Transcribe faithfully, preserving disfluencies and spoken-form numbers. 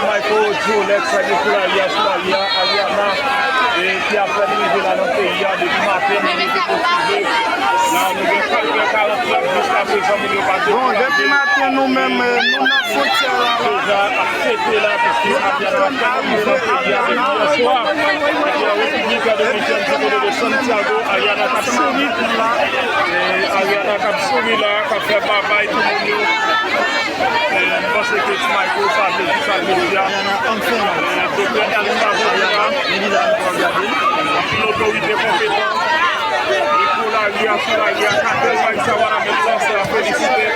Michael, Jolex, sa gen sou lari a, sou lari a, Ariana, e ki ap fè n rive la nan peyi a, depi maten, nou rete motive. La, nou gen kalkilè karannèf, jiskaprezan, moun yo pa dekouraje. Bon, depi maten, nou menm, eh, nou nan fwontyè a la. Deja ap fete la, piske Ariana fè rive nan peyi a depi yè swa. Depi an Repiblik Dominikèn, di kote de Santiago, Ariana k ap souri. E Ariana k ap souri la, k ap fè babay tout moun yo. E m panse ke Ti Michael sa vle di sa l vle di a. E Doktè Elsa Rodriga, anpil otorite konpetan. Li pou lari a, sou lari a, katè Raisa Wanament Force la felisite.